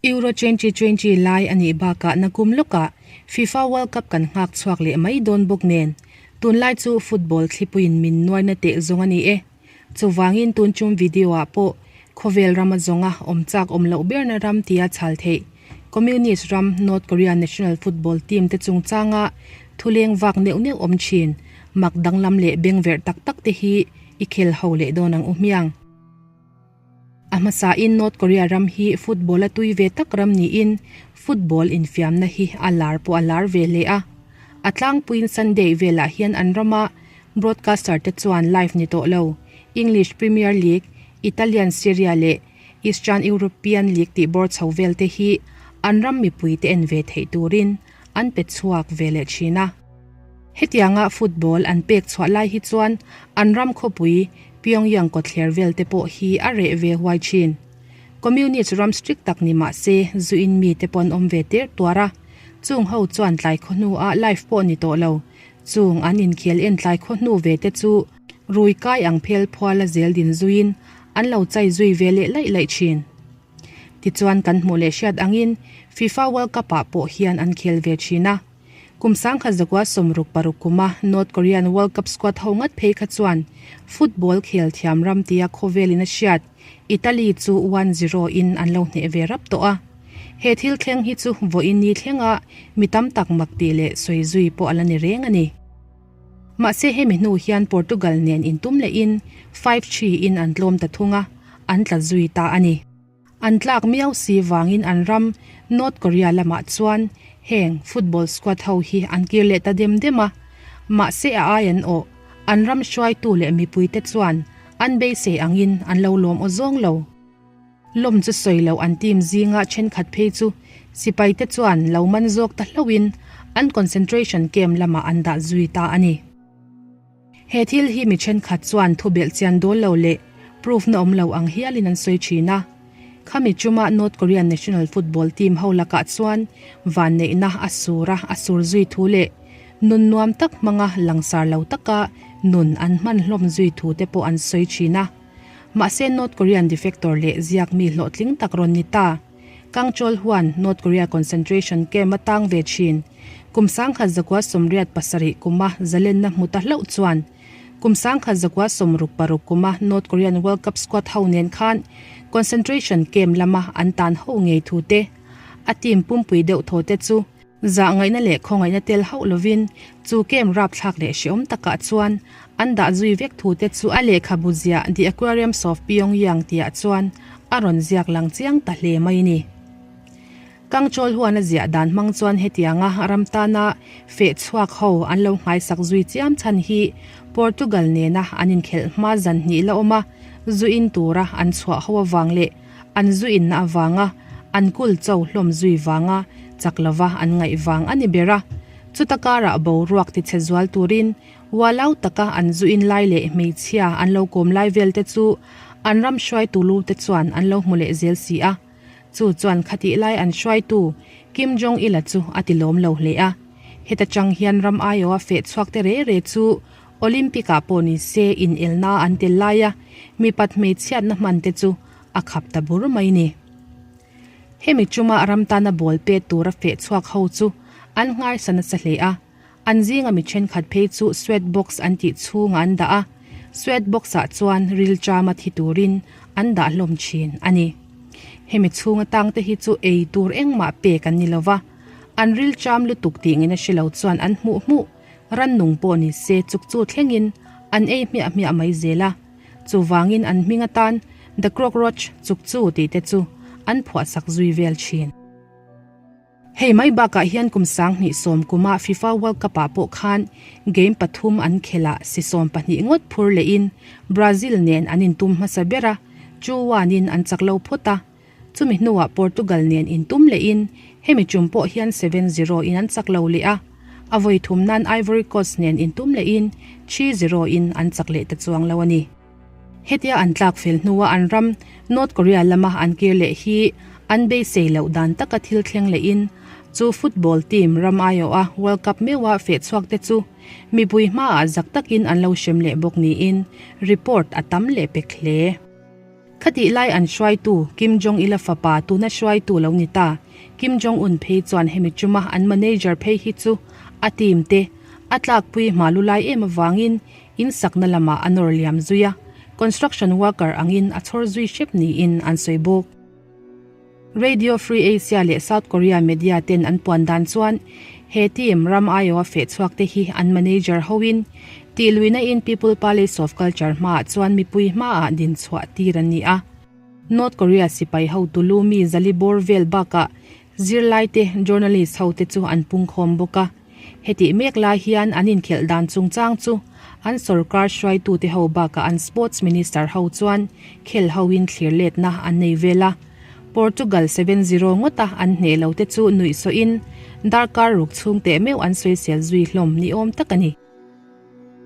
Euro 2020 lai a nih bakah nakum lawkah FIFA World Cup kan nghak chhuak leh mai dawn bawk nen, tunlai chu football thlipuiin min nuaina teh zawng a ni e. Chuvangin tun chum video ah pawh khawvel rama zawnga awm chak awm loh berna ram tia chhal theih Communist ram North Korea national football team te chungchanga thuleng vak neuh neuh awm thin mak danglam leh bengverh tak tak te hi i khel ho leh dawn ang u hmiang. A hmasain North Korea ram hi football a tui ve tak ram niin football infiamna hi a lar pawh a lar ve hle a. A tlangpuiin Sunday velah hian an rama broadcaster te chuan live ni tawh lo English Premier League, Italian Serie A leh Eastern European League tih bawr chho vel te hi an ram mipui te en ve theih turin an pe chhuak ve leh thin a. Hetianga football an pek chhuah lai hi chuan an ram khawpui Pyongyang kawtthler vel te pawh hi a reh ve huai thin. Communist ram strict tak ni mah se zuin mi te pawh an awm ve tir tuar a, chung ho chuan tlai khaw hnu ah live pawh ni tawh lo, chung an inkhel en tlai khaw hnu ve te chu rui kai ang phel phual a zel din zuiin an lo chai zui ve leh laih laih thin. Tichuan kan hmuh leh hriat angin FIFA World Cup ah pawh hian an khel ve thin a. Kum 1966 kuma North Korean World Cup squad ho ngat phei kha chuan football khel thiam ram tia khawvelin a hriat Italy chu one zero in an lo hneh ve rap tawh a. He thil thleng hi chu vawiin ni thlenga mi tam tak mak tih leh sawi zui pawh a la ni reng a ni. Mahse hemi hnu hian Portugal nen intum lehin 5-3 in an tlawm ta thung a, an tla zui ta a ni. An tlak miau si vangin an ram North Korea lamah chuan heng football squad ho hi an kir leh ta dem dem a, mahse a ai an awh, an ram hruaitu leh mipuite chuan an beisei angin an lo lawm aw zawng lo. Lawm chu sawi loh an team zinga thenkhat phei chu sipaite chuan lo man zawk ta hlauhin an concentration camp lamah an dah zui ta a ni. He thil hi mi thenkhat chuan thu belh chian dawl lo leh proof na awm lo ang hialin an sawi thin a. Khami chuma North Korean national football team ho lakah chuan vanneihna a sur a, a sur zui thu leh nun nuam tak hmanga langsar lo taka nun an hman hlawm zui thu te pawh an sawi thin a. Mahse North Korean defector leh ziak mi hlawhtling tak rawn ni ta. Kang Chol huan North Korea concentration camp a tang ve thin. Kum 1987 kuma zalenna hmu ta hlauh chuan kum 1966 kuma North Korean World Cup squad ho nen khan concentration camp lama an tan ho ngei thu te, a team pumpui deuh thaw te chu zah ngaihna leh khawngaihna tel hauh lovin chu camp rapthlak leh hrehawm takah chuan an dah zui vek thu te chu a lehkhabu ziah The Aquariums of Pyongyang tihah chuan a rawn ziak lang chiang ta hle mai ni. Kangchawl huan a ziah dan hmang chuan hetianga ram tana feh chhuak ho an lo nghaisak zui chiam chhan hi Portugal nena an inkhelh hma zan hnih la awm a, zu in tura an chhuah ho avang leh an zu inna avanga an kul cho hlawm zui vanga chak lova an ngaih vang a ni ber a. Chuta karah boruak tichhe zual turin ualau taka an zu in lai leh hmeichhia an lo kawm lai vel te chu an ram hruaitu lu te chuan an lo hmu leh zel si a. Chu chuan khatih lai an hruaitu Kim Jong Il-a chu a ti lawm lo hle a. Heta chang hian ram aiawha feh chhuak te re re chu Olympic-ah pawh ni se inelna an tel laia mipat hmeichhiatna hman te chu a khap ta bur mai ni. Hemi chuma ram tana ball pet tura feh chhuak ho chu an nghaisa nasa hle a. An zinga mi thenkhat phei chu sweat box an tih chhungah an dah a, sweat box ah chuan ril chama thi turin an dah hlawm thin a ni. Hemi chhunga tangte hi chu ei tur engmah pek an ni lova, an ril cham lutuk tih ngin a hre lo chuan an hmuh hmuh rannung pawh ni se chuk chu thlengin an ei hmiah hmiah mai zel a, chuvangin an hming atan The Cockroach chuk chu tih te chu an phuahsak zui vel thin. Hei mai bakah hian kum 2010 kuma FIFA World Cup ah pawh khan game pathum an khelh ah si 12 ngawt phur lehin Brazil nen an intum hmasa ber a, chu one in an chak lo phawt a. Chumi hnuah Portugal nen intum lehin hemi tum pawh hian 7-0 in an chak lo leh a, a vawi thum nan Ivory Coast nen intum lehin 3-0 in an chak leh ta chuang lo a ni. Hetia an tlak fel hnua an ram North Korea lama an kir leh hi an beisei loh dan taka thil thleng lehin chu football team ram aiawha World Cup meuha feh chhuak te chu mipui hmaah zak takin an lo hrem leh bawk niin report a tam leh pek hle. Khatih lai an hruaitu Kim Jong Il-a fapa tuna hruaitu lo ni ta Kim Jong Un phei chuan hemi tuma an manager phei hi chu a team te a tlakpui hma lu lai em avangin in sakna lamah a nawr liam zui a, construction worker angin a chhawr zui hrep niin an sawi bawk. Radio Free Asia leh South Korea media ten an puan dan chuan he team ram aiawha feh chhuak te hi an manager hoin tih luihna in People Palace of Culture hmaah chuan mipui hmaah din chhuah tir an ni a. North Korea sipai hotu lu mi zali bawr vel bakah zirlai te journalist ho te chu an pungkhawm bawk a. Hetih mek lai hian an inkhelh dan chungchang chu an sorkar hruaitute ho bakah an sports minister ho chuan khel hoin thlir letna an nei vel a. Portugal 7-0 ngawta an hneh lo te chu nuihsawhin darkar ruk chhung teh meuh an sawisel zui hlawm ni awm tak a ni.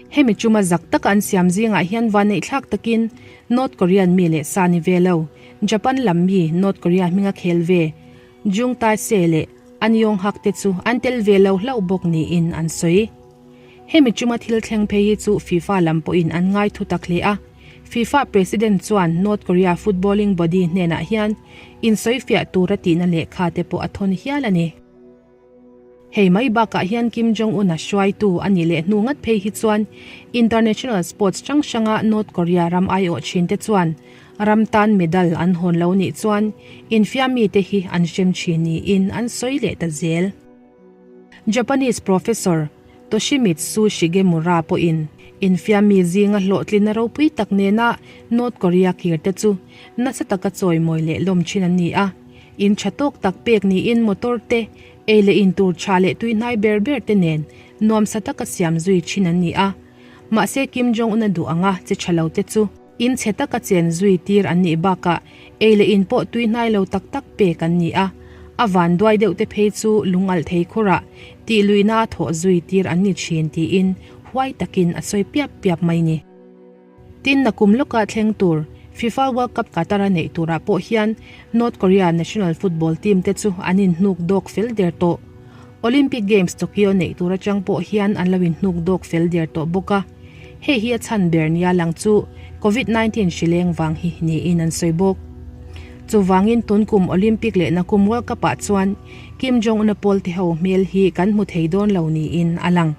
Hemi chuma zak taka an siam zingah hian vanneihthlak takin North Korean mi leh sa ni ve lo, Japan lam mi North Korea hminga khel ve Jung Tae-se leh An Yong Hak te chu an tel ve lo hlauh bawk niin an sawi. Hemi chuma thil thleng phei hi chu FIFA lam pawhin an ngai thu tak hle a. FIFA President chuan North Korea footballing body hnenah hian insawifiah tura tihna lehkha te pawh a thawn hial a ni. Hei mai bakah hian Kim Jong-un-a hruaitu a nih leh hnu ngat phei hi chuan international sports hrang hranga North Korea ram aiawh thinte chuan Ram tan medal an hawn lo nih chuan infiammi te hi an hrem thin niin an sawi leh ta zel. Japanese Professor Toshimitsu Shigemura pawhin infiammi zinga hlawhtlinna ropui tak nena North Korea kir te chu nasa taka chawimawi leh lawm thin an ni a. In tha tawk tak pek niin motor te, ei leh in tur tha leh tuihnai ber ber te nen nuamsa taka siam zui thin an ni a. Mahse Kim Jong-un a duh anga che tha lo te chu In chhe taka chen zui tir an nih bakah ei leh in pawh tui hnai lo tak tak pek an ni a, a van duai deuh te phei chu lung alh thei khurah tih luihna a thawh zui tir an ni thin tiin huai takin a sawi piap piap mai ni. Tin, nakum lawka thleng tur FIFA World Cup Qatar-a neih turah pawh hian North Korea national football team te chu an inhnuk dawk fel der tawh. Olympic Games Tokyo neih tur atang pawh hian an lo inhnuk dawk fel der tawh bawk a. Hei hi a chhan ber nia lang chu Covid 19 hri leng vang hi niin an sawi bawk. Chuvangin tun kum Olympic leh nakum World Cup ah chuan Kim Jong Un a pawl te ho hmel hi kan hmu thei dawn lo niin a lang.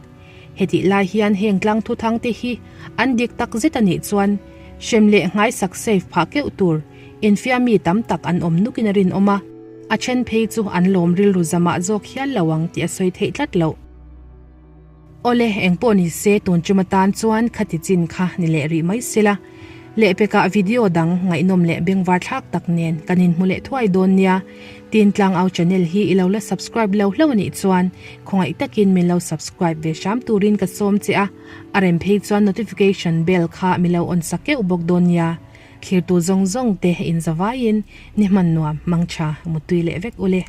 Hetih lai hian heng tlang thuthang te hi an dik tak zet a nih chuan hrem leh nghaisak safe phah keuh tur infiammi tam tak an awm nukin a rinawm a, a then phei chu an lawm rilru zamah zawk hial lo ang tih a sawi theih tlat loh. Awle, engpawh ni se tun tum atan chuan khati chin kha ni leh rih mai sela. Lehpekah video dang ngaihnawm leh bengvar thlak tak nen kan inhmu leh thuai dawn nia. Tin Tlangau channel hi i lo la subscribe lo hlauh anih chuan khawngaih takin min lo subscribe ve hram turin ka sawm che a, a rem phei chuan notification bell kha mi lo on sak keuh bawk dawn nia. Thlirtu zawng zawng te inzavaiin ni hman nuam mangtha mutui leh vek ule.